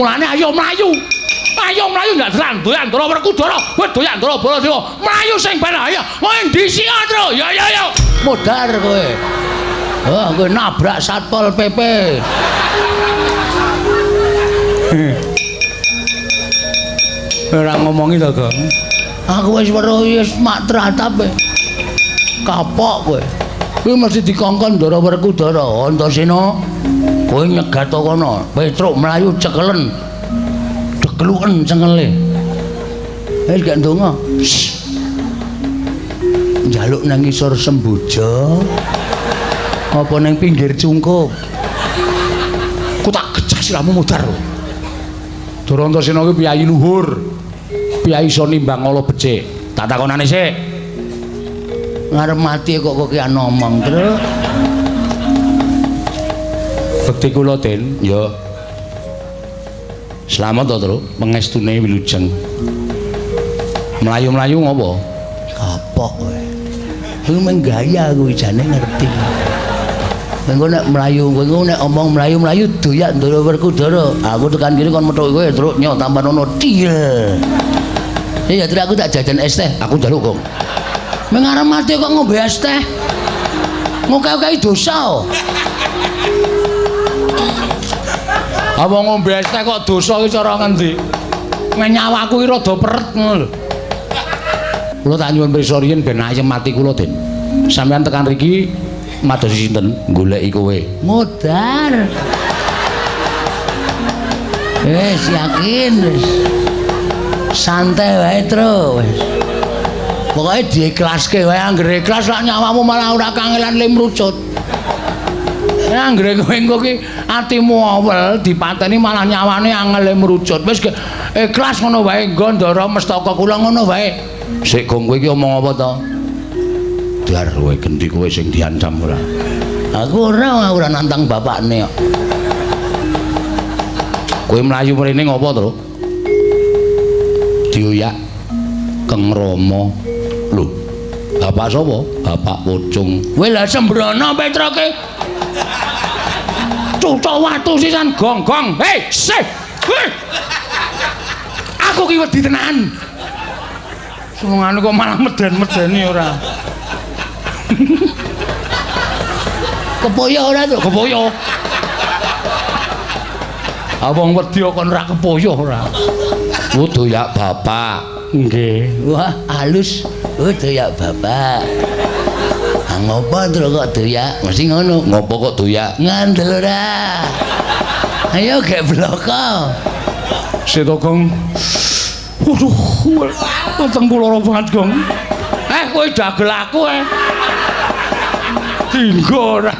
Mulane ayo mlayu. Ayo mlayu ndak delan doyan Ndara Werkudara, kowe doyan Ndara Baladewa. Mlayu sing ben ayo. Kowe dhisik, Tru. Ya ya ya. Modar kowe. Oh, kowe nabrak Satpol PP. Ora ngomongi to, Gong. Aku wis weruh wis mak tratap. Kapok kowe. Kuwi mesti dikongkon Ndara Werkudara. Antasena, kowe nyegat kono. Petruk mlayu cekelen. Dekluken cengele. Wis gak ndonga. Njaluk nang ngisor semboja. Apa nang pinggir cungkup? Ku tak gecah siramu mudhar. Ndara Antasena kuwi piyayi luhur. Piyayi iso nimbang ala becik. Tak takonane sik. Ngarep mati kok kokean ngomong, Tru. Bekti kula, Den. Ya. Slamet to, Tru, pengestune wilujeng. Mlayu-mlayu ngopo? Kapok kowe. Kuwi mung gaya kuwi jane ngerti. Engko nek mlayu, kowe nek omong mlayu-mlayu doyak Ndara Werkudara. Aku tekan kene kon metuk kowe, Truk, nyo tampan ono til. Ya Truk, aku tak jajan es teh, aku njaluk, Gong. Meng arep mati kok ngombe es teh. Ngoke-oke dosa. Apa ngombe es teh kok dosa iki cara ngendi? Nyawaku iki rada peret ngono lho. Kula tak nyuwun pirsa riyin ben ayem ati kula, Den. Sampeyan tekan riki madosi sinten? Goleki kowe. Modar. Wis yakin wis. Santai wae, Tru, wis. Pokoke diikhlaske wae, anggere ikhlas lak nyawamu malah ora kangelan le mrucut. Anggere kowe engko ki atimu awel dipateni malah nyawane angel le mrucut. Wis ikhlas ngono wae nggo Ndara Mestaka kula ngono wae. Sik Gong, kowe iki omong apa to? Dar kowe gendi kowe sing diancam ora? Aku ora nantang bapakne kok. Kowe mlayu mrene ngopo, Tru? Dioyak Keng Rama. Lho, bapak sapa? Bapak Pocung. Kowe lha sembrono Petroke. Cucuk watu sisan gong-gong. Hei, sih. Hei. Aku ki wedi tenan. Sumengane kok malah meden-medeni ora. Kepoyo ora, Truk? Kepoyo. Ah wong wedi kok ora kepoyo ora. Oh, doyak bapak. Nggih. Wah, halus. Oh, doyak bapak. Ah ngopo Truk kok doyak? Mesti ngono. Ngopo kok doyak? Ngandel ora. Ayo gek bloko. Seto, Gong. Waduh, weteng kula lara banget, Gong. Kowe dagel aku, eh. Dinggo ora.